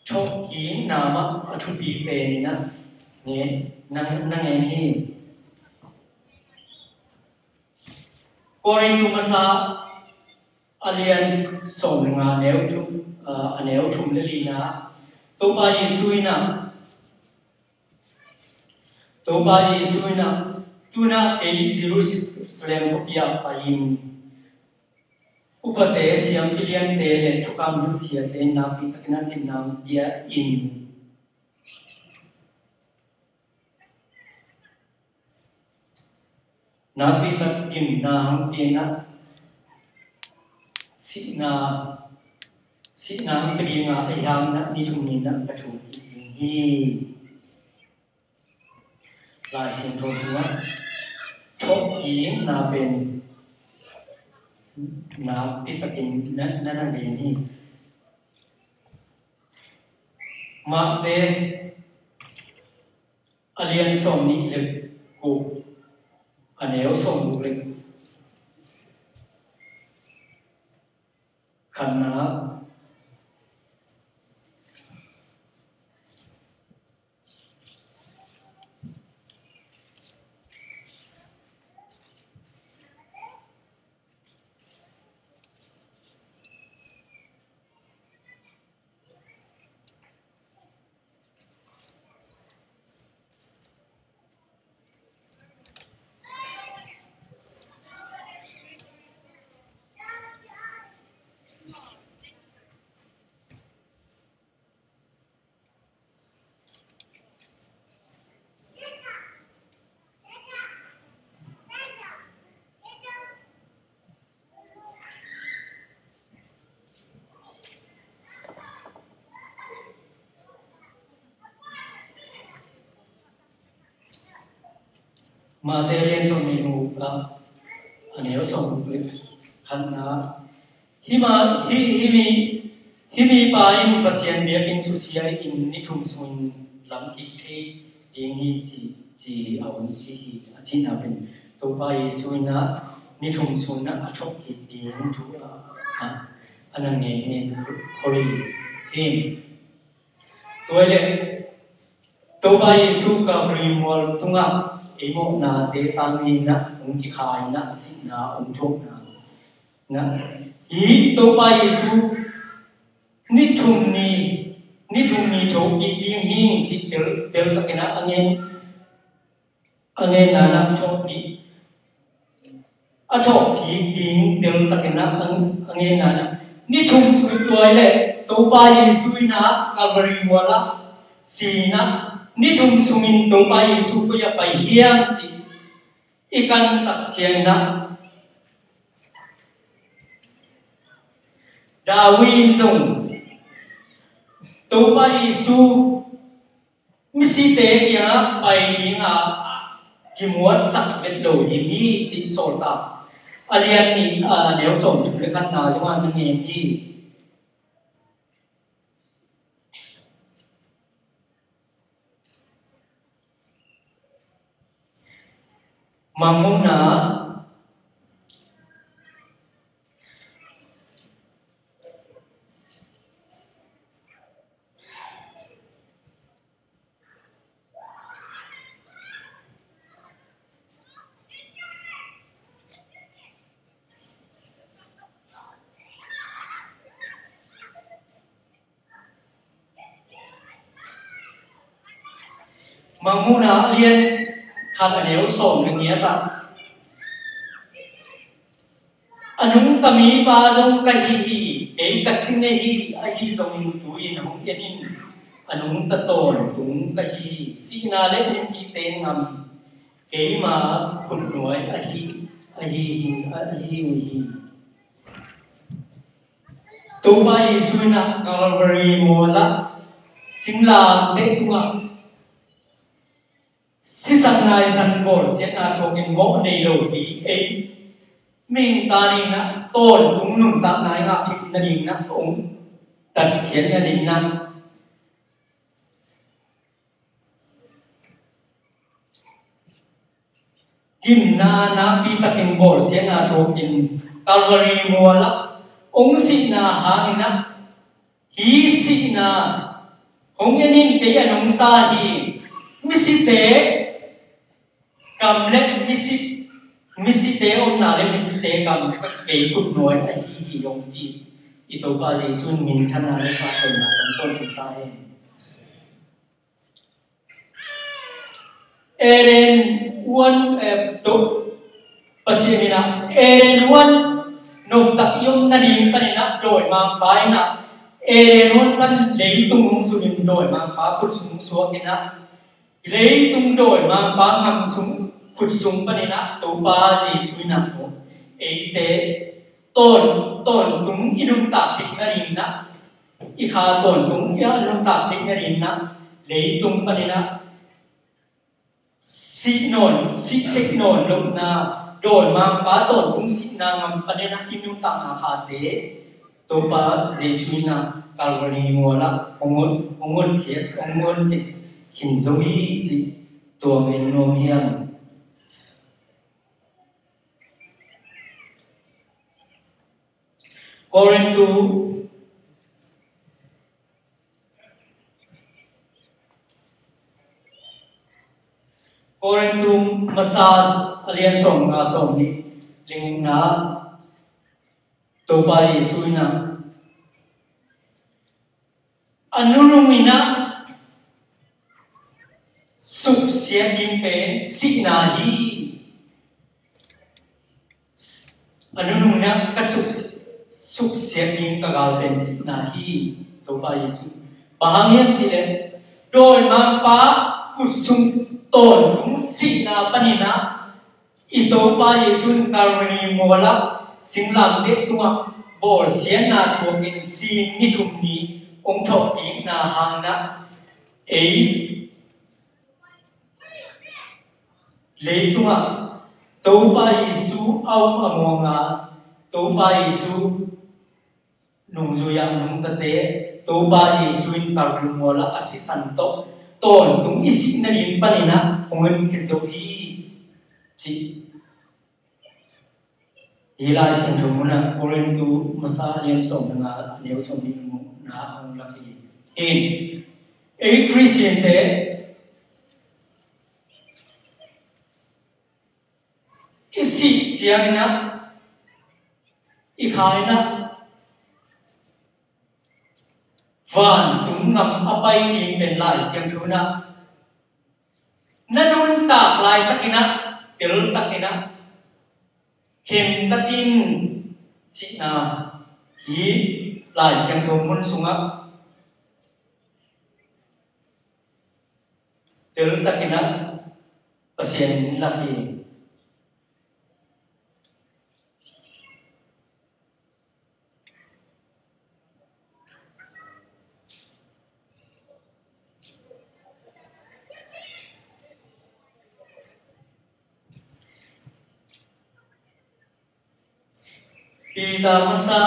thawhkikna mah a thupi pen in ah ngen, na, na ngen hi. Korintu masa a lian sawm le nga, a neu thum, a neu thum le lina, Topa Jesu in ah Topa Jesu in ah, tu-in ah kei Jerusalem khuapi ah pai-in, upate, siampi liante le thukham hilh siate nakpi takin a gimna hong pia in, nakpi takin gimna hong pia in ah, sihna, sihna hong pia ding a, ahi hangin ah ni thum ni in ah ka thum kik ding hi. Lai Siangtho sungah thawhkikna pen nakpi takin na, na, na ngen hi. Mate a lian sawm nih le guk, a neu sawm guk le khatna. Mate lian sawm nih le guk ah, a neu sawm guk le khatna. Hih ma, hih, hih mi, hih mipa in Pasian biakinn susia in ni thum sungin lam kik thei ding hi ci, ci a om ci hi, a cihna pen Topa Jesu in ah ni thum sungin ah a thawhkik ding thu a, a, a na ngen ngen khol hi. Tua hi leh Topa Jesu Calvary mual tungah ei mawhnate tangin ah hong kikhai in ah, sihna hong thuakna na, hi Topa Jesu ni thum ni, ni thum ni thawhkik ding hi cih tel, teltakin ah a ngen, a ngenna na thawhkik, a thawhkik ding teltakin ah a, a ngenna na, ni thum sung, tua hi leh Topa Jesu in ah Calvary mual ah si in ah, ni thum sungin Topa Jesu koi ah pai hiam cih i kan tak ciangin ah, David in zong Topa Jesu misite kiangah pai ding a kimuatsak vet lo ding hi cih Sawltak a lian nih, a neu sawm thum le khatna zong ah na ngen hi. Mangmuhna. Mangmuhna a lian khat a neu sawm le giat ah, a nungta mipa zong ka hi hi, kei ka si ngei hi, ahi zongin tu-in hong en in, a nungta tawntung ka hi hi, sihna le misite ngam keima khutnuai ahi, ahi hi, ahi uh hi. Topa Jesu in ah Calvary mual ah singlamteh tungah sisan naisan bawlsiatna thuakin mawh nei lo hi, ei mihing ta dingin ah tawntung nuntakna i ngah theih nadingin ah hong tatkhiat nadingin ah gimna nakpi takin bawlsiatna thuakin Calvary mualah hong sihna hangin ah hih sihna hong en in kei a nungta hi. Misite kam le misi, misite omna le misite kam kei khutnuai ahi hi hong ci. I Topa Jesuh in minthanna le pahtawina kan tawntung ta hen. Eden huan, eh, to, Pasian in ah Eden huan noptak i om nading panin ah dawimangpa in ah Eden huan pan leitung hong zunin dawimangpa khut sung suakin ah leitung dawimangpa ngam sung khut sung panin ah Topa Jesuh in ah eite tawn, tawntung i nuntak theih nadingin ah i kha tawntung i a nuntak theih nadingin ah leitung panin ah sih nawn, sih theih nawn lohna, dawimangpa tawntung sihna ngam panin ah i nuntakna khate Topa Jesuh in ah Calvary mualah hong hon, hong honkhiat, hong honkhiat khin zo hi cih tua ngen nuam hiam? Korintu, Korintu masa a lian sawmnga, sawmnih, lingna Topa Jesuh in ah a nunung in ah suksiat ding pen sihna hi. A nunung in ah ka suk, suksiat ding ka gal pen sihna hi. Topa Jesuh, bang hang hiam cih leh dawimangpa khut sung tawntung sihna panin ah i Topa Jesuh in Calvary mualah singlamteh tungah bawlsiatna thuakin sing ni thum ni hong thawhpikna hangin ah ei leitungah Topa Jesuh a om a muang a, Topa Jesuh nungzui-ah nungtate, Topa Jesuh in Calvary mualah a sisan tawh tawntung i sih nading panin ah hong honkhia zo hi, cih hih Lai Siangtho munah Korintu masa a lian sawmnga, a neu sawmnihna ah hong lak hi. Hin, ei Khristiante i sih ciangin ah i kha in ah vantung gam a pai ding pen Lai Siangtho in ah na nuntak laitakin ah teltakin ah khen ta in cihna hi. Lai Siangtho mun sungah teltakin ah Pasian in lak hi. Peter masa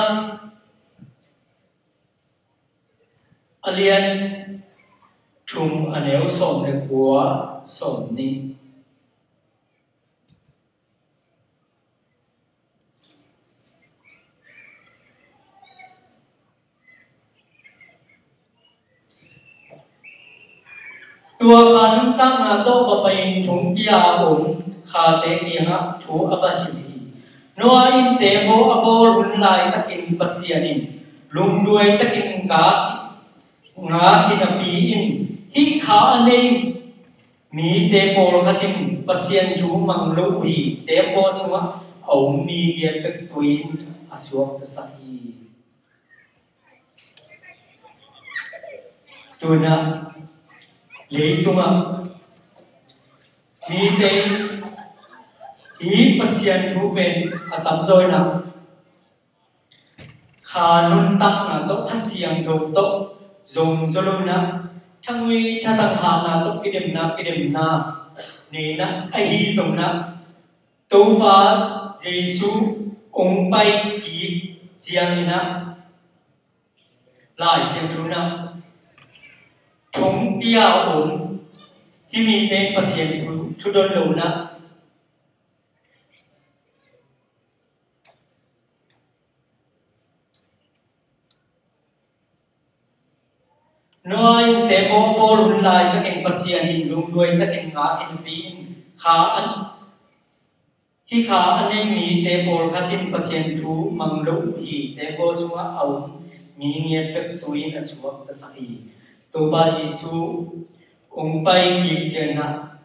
a lian thum, a neu sawm le kua, sawmnih. Tua kha nuntakna tawh va pai-in thong pia a om khate kiangah thu a va hilh hi. Noah in teembaw a bawl hun laitakin Pasian in lungduai takin nga, nga hi napi in hih kha a nei mite pawlkhat in Pasian thu mang lo uh hi. Teembaw sungah a om mi giat bek tui in a suaktasak hi. Tunah leitungah mite in hih Pasian thu pen a tamzaw in ah kha nuntakna tawh, Kha Siangtho tawh zong zaw lo in ah, thangui thatang hatna tawh kidemna, kidemna nei in ah, ahi zongin ah Topa Jesuh Ong pai kik ciangin ah, Lai Siangtho in ah, thong tia om hih mite Pasian thu, thu don lo in ah, Noah in teembaw a bawl hun laitakin Pasian in lungduai takin ngak hi napi in, kha a, hih kha a nei mite pawlkhat in Pasian thu mang lo uh hi. Teembaw sungah a om mi ngiat bek tui in a suaktasak hi. Topa Jesu ong pai kik ciangin ah,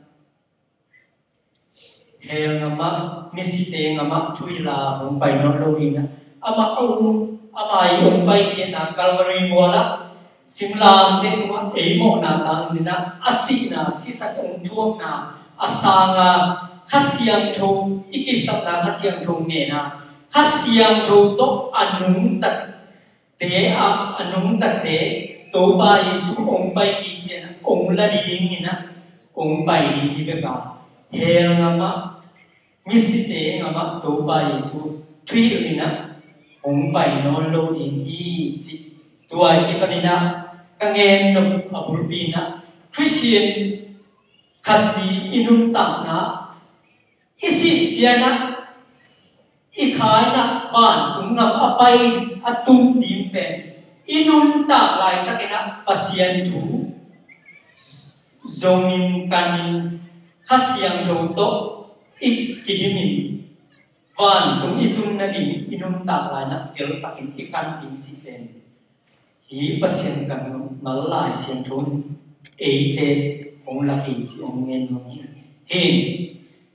hell ngamah, misite ngamah thuhilh a hong pai nawn lo ding in ah, amah a um, amah i hong paikhiatna Calvary mual ah, singlamteh tungah ei mawhna tangin ah, a sihna, sisan hong thuakna, a sang a Kha Siangtho, i kisapna Kha Siangtho ngen a, Kha Siangtho tawh a nungtat te ah, a nungtatte Topa Jesu ong pai kik ciangin ah, ong la ding in ah, ong pai ding hi bek a, hell ngamah, misite ngamah Topa Jesu thuhilh in ah, ong pai nawn lo ding hi, ci. Tua i pan in ah, ka gen nop a bulpi in ah, Christian khat ci i nuntakna, i sih ciangin ah, i kha in ah vantung gam a pai a tun ding pen, i nuntak laitakin ah Pasian thu zongin kanin, Kha Siangtho tawh i kidimin, vantung i tun nading i nuntak lai in ah teltakin i kan ding cih pen, hih Pasian kammal Lai Siangtho in eite ong lak hi ci ong gen nuam hi. Hi,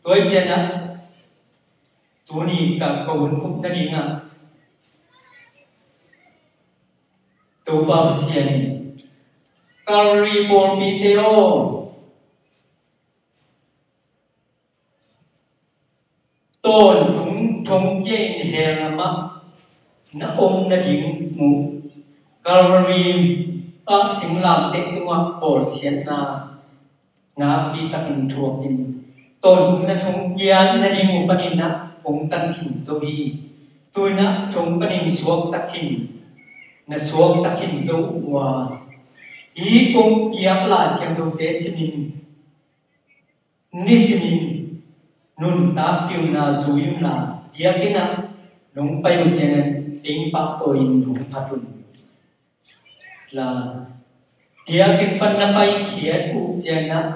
tua i ciangin ah, tuni ka, ka hun kup nading ah, Topa Pasian in, Calvary pawlpite aw, tawntung thong kia in hell ngamah na om nading uh, Calvary ah singlamteh tungah bawlsiatna nakpi takin thuak in, tawntung na thong kia nading uh panin ah hong tan khin zo hi. Tu in ah thong panin suakta khin, na suakta khin zo uh a, hih kong piak Lai Siangthote simin, nisimin nuntak kiumna zui unla, biakinn ah nong pai uh ciangin ping pahtawi in hong phat un la, biakinn pan na paikhiat uh ciangin ah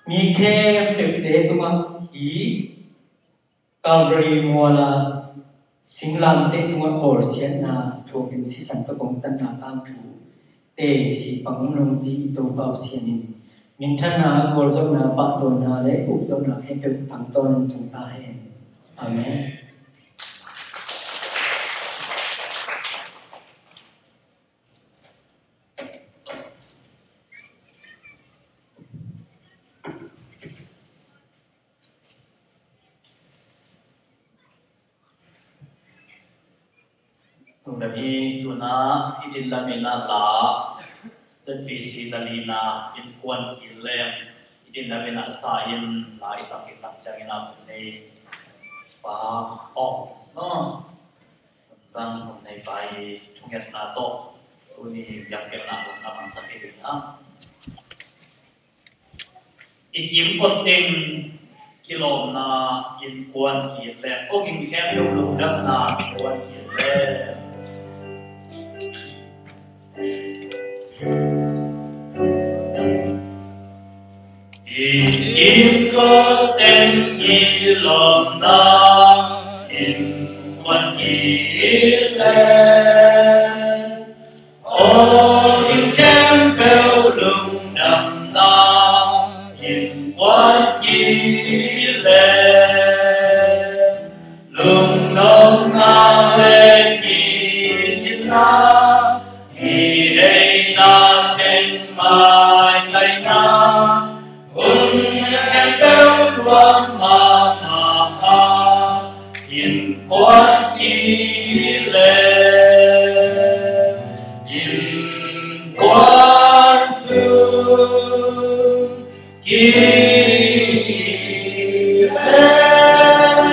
mi khempeuhte tungah hih Calvary mual a singlamteh tungah bawlsiatna thuakin sisan tawh kong tanna tangthu teci pang un hong ci i Topa uh sianin, minthanna, gualzawhna, pahtawina le ukzawhna khempeuh tangtawnin tung ta hen. Amen. Tungdam hi. Tuna i din lamin ah la Z B C zalina innkuan kil leng i din lamin ah sa in la i sak i tak ciangin ah hun nei pa aw, no? Hun zang hun nei pa i thungetna tawh tuni biakpiakna hun a mansak i ding a. I kimkot teng kilawmna innkuan kil leng, awging khempeuh lungdamna innkuan kil leng. I kimkot teng kilawmna innkuan kil leng, awging khempeuh lungdamna innkuan kil leng, lungnopna le kicimna, mi heina teng maitaina, hun khempeuh luang mahmah a, innkuan kil leng, innkuan sung kil leng,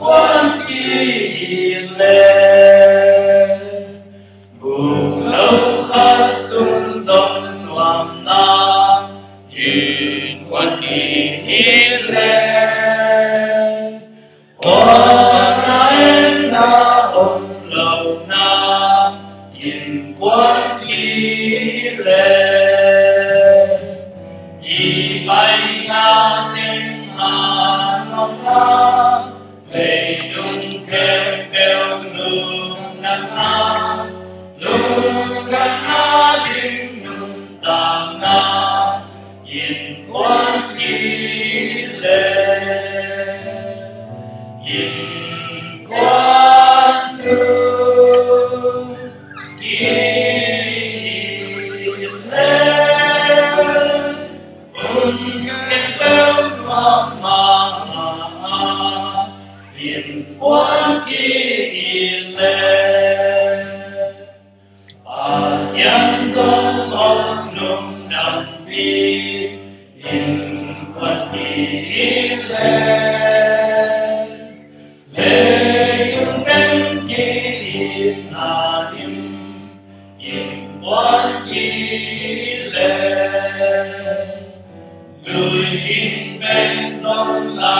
Kuan kik i le, buk lo khat sung zong nuam na, in kuan kik i le. Tua na en na om lo na, in kuan kik i le. I pai na teng a nuam na, leitung khempeuh lungdamna, lungdamna ding nuntakna, in kuan kik le, in kuan sung kik le. Hun khempeuh nuam mahmah a, in kuan kik i le. Pasian zong hong lungdampi, in kuan kik i le. Leitung teng ki-itna in, in kuan kik i le. Lui in beng zong la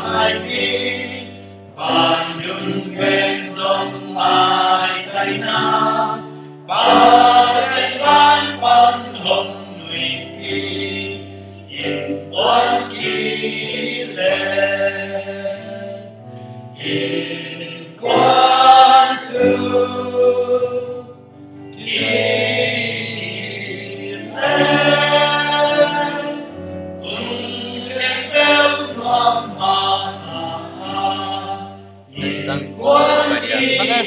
ngai mi, van dun beng zong maitai na, Pasian van pan hong nuipi, in kuan kik i le. In kuan sung kik i le. Hun khempeuh nuam mahmah a, in kuan kik i le.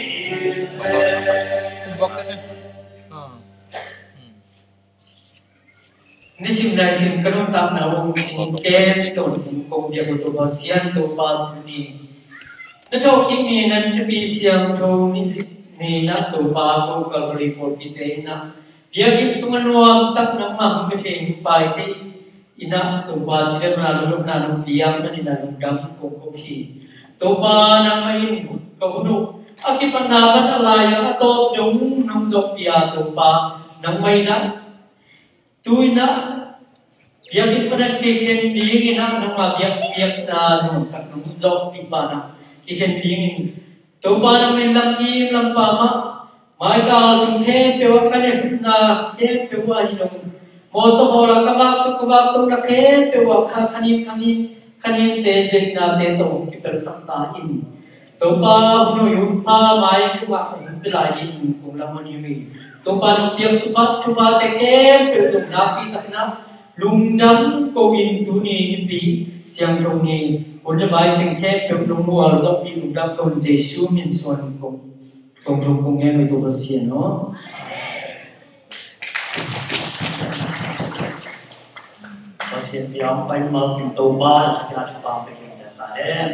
Nisim naisim ka nuntakna uh hong cing kem i ton kong biak uh Topa Sian Topa tuni na thawhkik ni, na thupi siangtho ni, ni na Topa ko Calvary pawlpite in na biakinn sung a nuam tak nangmah hong pia thei, hong pai thei in na Topa cidamna lungdamna nong piak manin na lungdam kong ko hi. Topa nangmah in ka hun uh a kipatna pan a lai a tawp dong nong zawhpih a Topa nangmah in na tu in na biakinn panin kikhen dingin na nangmah biak, biakna nuam tak nong zawhpih pan na kikhen dingin Topa nangmah in lamkim lampa mah, maikal sung khempeuh ah ka nasepna khempeuh ah hi zong, mawtaw hawl ah ka vak suk ka vak tona khempeuh ah kha, khanin, khanin, khaninte, zetnate tawh hong kipelsak ta in. Topa hun hoih hun pha mai khum ah hong pia lai dingin kong lam a ni hi. Topa nong piak sungah thuphate khempeuh zong nakpi takin na lungdam ko in tuni nipi siangtho ni hun le vai teng khempeuh nong mual zawhpih lungdam ko in Jesu min suang kong, kong thum kong ngen uh hi Topa Sian aw. Pasian piang pai mal kim Topa na khatina thupha pia kim ciat ta hen.